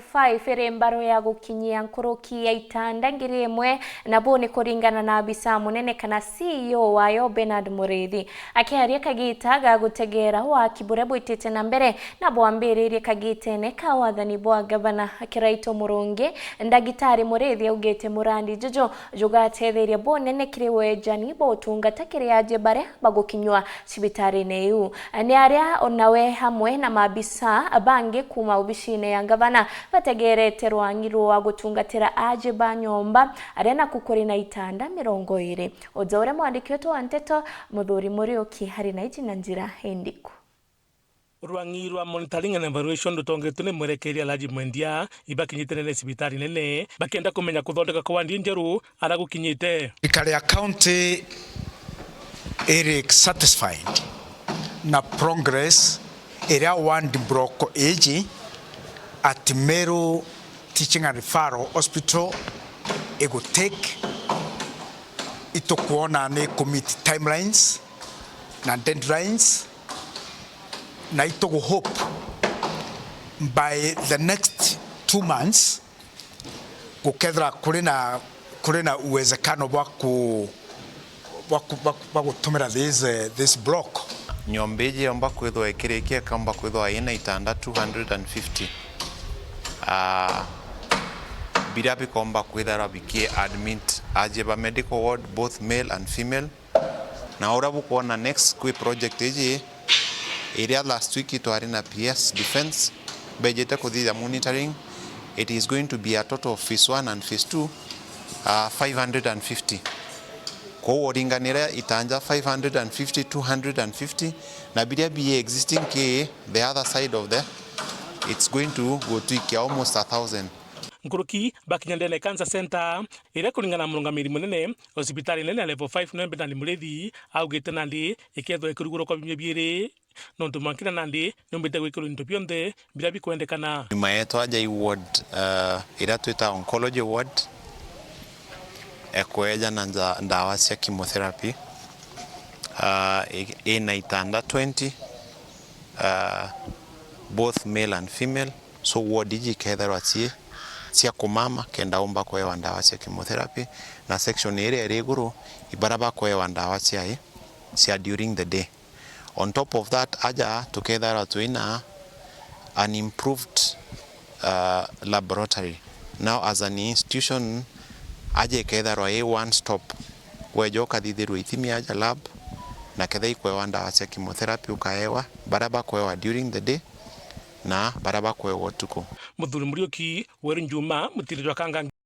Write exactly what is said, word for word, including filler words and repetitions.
five iri mbaro ya gukinyia nkuruki ya itanda ngiri imwe, na buu ni kuringana na abisa munene kana C E O wayo Bernard Muriithi. Akiaria kagita ga gutegeera waki buria bwitite na mbere na bwambiririe kagitene ka wathani bwa gavana Kiraitu Murungi, ndagitari Muriithi augite murandi juju jugatetheria bunene kiri wejani bwa utungata kiri aje baria bagukinywa cibitarine iu. Ni aria onawe hamwe na maabisa bangi kuuma obisine ya gavana bategerete rwang'i rwa gutungatira aje ba nyomba aria naku kuri na itanda mirongo iri. Uja uria mwandiki wetu wa nteto Muthuri Muriuki ari na iji na njira indiku. Rwang'i rwa monitoring and evaluation rutongetwe ni mwerekeria Alhaji Mwendia ibakinyite nene cibitari nene bakienda kumenya kuthondeka kwa wandi njeru ara gukinyite. Thirikari ya county iri satisfied na progress iria ward block iji at Meru Teaching and Referral Hospital igutake. Itukwona ni ikumit timelines na deadlines, na itugu hope by the next two months gukethira kuri na, kuri na uwezekano bwa ku, bwa ku, bwa, bwa gutumira this, eh, this block. Nyomba iji yomba kwithwa ikirikia, ikaumba kwithwa ina itanda two hundred and fifty. Ah, biria bikomba kwithirwa biki admit aje ba medical ward, both male and female. Na uria bukwona next kwi project iji, iria last week twari na P S Defence, bejite kuthithia monitoring, it is going to be a total of phase one and phase two, uh, five hundred and fifty. Kwou uringanire itanja five hundred and fifty, two hundred and fifty, na biria bi existing ki the other side of the, it's going to gutwikia almost a thousand. Nkuruki bakinya ndene Cancer Center, iria kuringana na murungamiri munene o cibitari nene ya level five niwe Bernard Muriithi augite nandi ikethwa ikirugurwa kwa biumia biiri, nontu mwanka na nandi niumbite gwikirwa into bionthe biria bikwendekana. Nyuma yetu aja i ward, uh, iria twita oncology ward, ekweja na nja-, ndawa cia chemotherapy, uh, i-, ina itanda twenty, uh, both male and female. So ward iji ikethirwa cii cia kumama kenda umba kuewa ndawa cia chemotherapy, na section iria iri iguru ibaria bakuewa ndawa cia i, cia during the day. On top of that, aja tukethirwa twina an improved, uh, laboratory. Now as an institution, aja ikethirwa i one stop. Weja ukathithirwa ithimi aja lab, na ketha ikwewa ndawa cia chemotherapy ukaewa, baria bakuewa during the day, na baria bakuewa utuku. Muthuri Muriuki, Weru Njuma, Mutiri jwa Kanga.